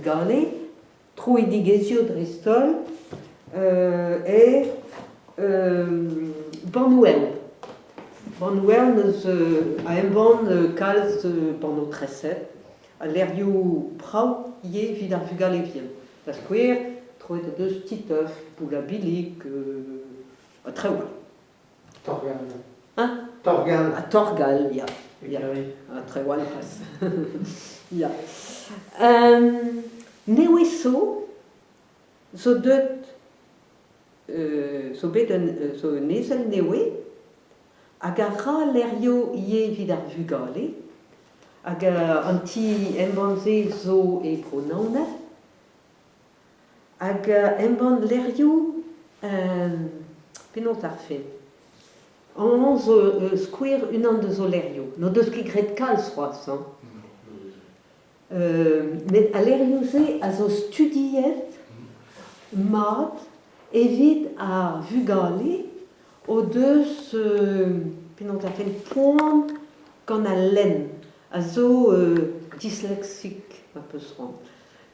vugale, troidigezhioù dreist-holl, eo Bannoù-Hern. Bannoù-Hern eus a embann kalz bannoù-treset ha levrioù brav ivez evit ar vugale vihan. Da skouer, troet o deus Titeuf, Poull ha Billig ha traoù all. Torgal. Hein? Torgal. Ha Torgal, ya. Ya, ha traoù all c'hoazh. Ya. Nevez zo zo deuet zo bet un zo un ezel nevez hag a ra levrioù ivez evit ar vugale hag an ti embann-se zo e Bro-Naoned hag embann levrioù penaos ar fin? Amañ zo skouer unan deus o levrioù. N'o deus ket graet kalz c'hoazh hañ. Met al levrioù-se a zo studiet mat evit ar vugale o deus penaos lakaat poan gant al lenn, a zo disleksik ma 'peus c'hoant.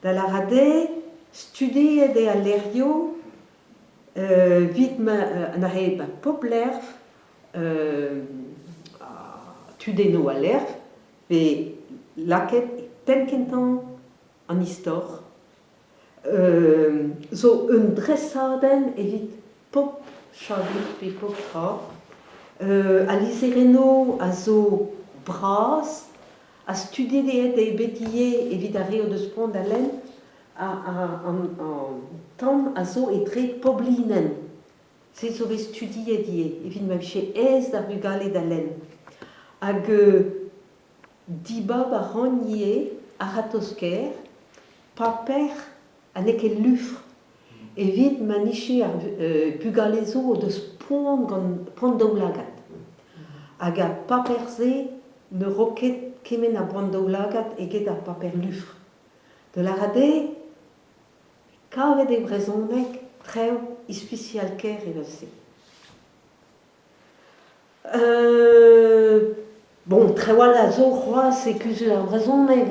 Da lâret eo studiet eo al levrioù evit ma neuze ba pep lec'h tudennoù al lec'h vez lakaet e penn-kentañ an istor zo un dresadenn evit pep chabistr pe pep tra. Al lizherennoù a zo bras ha studiet eo bet ivez evit ar re o deus poan da lenn an tamm a zo etre pep linenn. Se zo bet studiet ivez evit ma vije aes d'ar vugale da lenn. Hag dibab a ran ivez a-ratozh-kaer paper ha n'eo ket lufr evit ma nije ar bugale zo o deus poan gant poan daoulagad. Hag ar paper-se ne ro ket kement a boan daoulagad eget ar paper lufr. Da lâret eo kavet e brezhoneg traoù ispisial-kaer evel-se. Bon, traoù all a zo c'hoazh e kuzul ar brezhoneg hein.